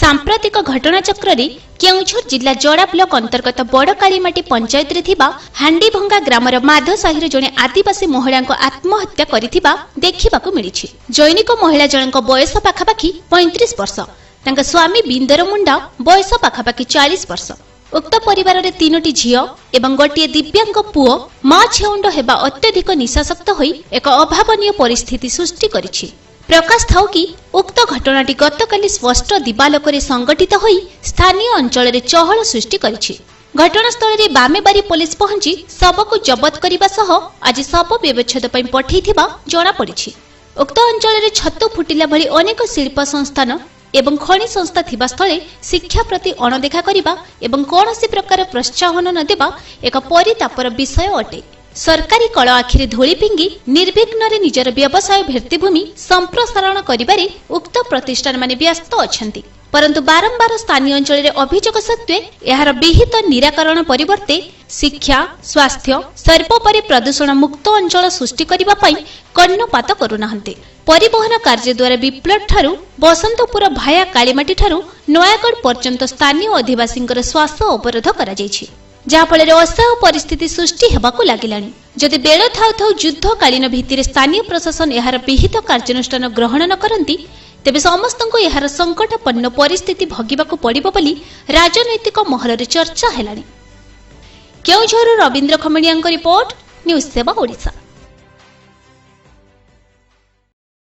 ସାମ୍ପ୍ରତିକ ଘଟଣାଚକ୍ରରେ କେଉଁଝର ଜିଲ୍ଲା ଜଡ଼ା ବ୍ଲକ ଅନ୍ତର୍ଗତ ବଡ଼କାଳିମାଟି ପଞ୍ଚାୟତରେ ଥିବା ହାଣ୍ଡିଭଙ୍ଗା ଗ୍ରାମର ମାଧ ସାହିର ଜଣେ ଆଦିବାସୀ ମହିଳାଙ୍କ ଆତ୍ମହତ୍ୟା କରିଥିବା ଦେଖିବାକୁ ମିଳିଛି। ଜନୈକ ମହିଳା ଜଣଙ୍କ ବୟସ ପାଖାପାଖି 35 ବର୍ଷ। ତାଙ୍କ ସ୍ୱାମୀ ବିନ୍ଦର ମୁଣ୍ଡା, ବୟସ ପାଖାପାଖି 40 ବର୍ଷ। ଉକ୍ତ ପରିବାରରେ ତିନୋଟି ଝିଅ ଏବଂ ଗୋଟିଏ ଦିବ୍ୟାଙ୍ଗ ପୁଅ। ମା ଛେଉଣ୍ଡ ହେବା ଅତ୍ୟଧିକ ନିଶାସକ୍ତ ହୋଇ ଏକ ଅଭାବନୀୟ ପରିସ୍ଥିତି ସୃଷ୍ଟି କରିଛି। ପ୍ରକାଶ ଥାଉ କି, ଉକ୍ତ ଘଟଣାଟି ଗତକାଲି ସ୍ପଷ୍ଟ ଦିବାଲୋକରେ ସଂଗଠିତ ହୋଇ ସ୍ଥାନୀୟ ଅଞ୍ଚଳରେ ଚହଳ ସୃଷ୍ଟି କରିଛି। ଘଟଣାସ୍ଥଳରେ ବାମେବାରୀ ପୋଲିସ ପହଞ୍ଚି ଶବକୁ ଜବତ କରିବା ସହ ଆଜି ଶବ ବ୍ୟବଚ୍ଛେଦ ପାଇଁ ପଠାଇଥିବା ଜଣାପଡ଼ିଛି। ଉକ୍ତ ଅଞ୍ଚଳରେ ଛତୁ ଫୁଟିଲା ଭଳି ଅନେକ ଶିଳ୍ପ ସଂସ୍ଥାନ ଏବଂ ଖଣି ସଂସ୍ଥା ଥିବା ସ୍ଥଳେ ଶିକ୍ଷା ପ୍ରତି ଅଣଦେଖା କରିବା ଏବଂ କୌଣସି ପ୍ରକାର ପ୍ରୋତ୍ସାହନ ନ ଦେବା ଏକ ପରିତାପର ବିଷୟ ଅଟେ। ସରକାରୀ କଳ ଆଖିରେ ଧୂଳି ଫିଙ୍ଗି ନିର୍ବିଘ୍ନରେ ନିଜର ବ୍ୟବସାୟ ଭିତ୍ତିଭୂମି ସମ୍ପ୍ରସାରଣ କରିବାରେ ଉକ୍ତ ପ୍ରତିଷ୍ଠାନମାନେ ବ୍ୟସ୍ତ ଅଛନ୍ତି। ପରନ୍ତୁ ବାରମ୍ବାର ସ୍ଥାନୀୟ ଅଞ୍ଚଳରେ ଅଭିଯୋଗ ସତ୍ତ୍ୱେ ଏହାର ବିହିତ ନିରାକରଣ ପରିବର୍ତ୍ତେ ଶିକ୍ଷା, ସ୍ୱାସ୍ଥ୍ୟ, ସର୍ବୋପରି ପ୍ରଦୂଷଣ ମୁକ୍ତ ଅଞ୍ଚଳ ସୃଷ୍ଟି କରିବା ପାଇଁ କର୍ଣ୍ଣପାତ କରୁନାହାନ୍ତି। ପରିବହନ କାର୍ଯ୍ୟ ଦ୍ୱାରା ବିପ୍ଳବ ଠାରୁ ବସନ୍ତପୁର ଭାୟା କାଳିମାଟି ଠାରୁ ନୟାଗଡ଼ ପର୍ଯ୍ୟନ୍ତ ସ୍ଥାନୀୟ ଅଧିବାସୀଙ୍କର ଶ୍ୱାସ ଅବରୋଧ କରାଯାଇଛି, ଯାହାଫଳରେ ଅସହ୍ୟ ପରିସ୍ଥିତି ସୃଷ୍ଟି ହେବାକୁ ଲାଗିଲାଣି। ଯଦି ବେଳ ଥାଉ ଥାଉ ଯୁଦ୍ଧକାଳୀନ ଭିତ୍ତିରେ ସ୍ଥାନୀୟ ପ୍ରଶାସନ ଏହାର ବିହିତ କାର୍ଯ୍ୟାନୁଷ୍ଠାନ ଗ୍ରହଣ ନ କରନ୍ତି, ତେବେ ସମସ୍ତଙ୍କୁ ଏହାର ସଙ୍କଟାପନ୍ନ ପରିସ୍ଥିତି ଭୋଗିବାକୁ ପଡ଼ିବ ବୋଲି ରାଜନୈତିକ ମହଲରେ ଚର୍ଚ୍ଚା ହେଲାଣି। କେଉଁଝରରୁ ରବୀନ୍ଦ୍ର ଖମଣିଆଙ୍କ ରିପୋର୍ଟ, ନ୍ୟୁଜ୍ ସେବା ଓଡ଼ିଶା।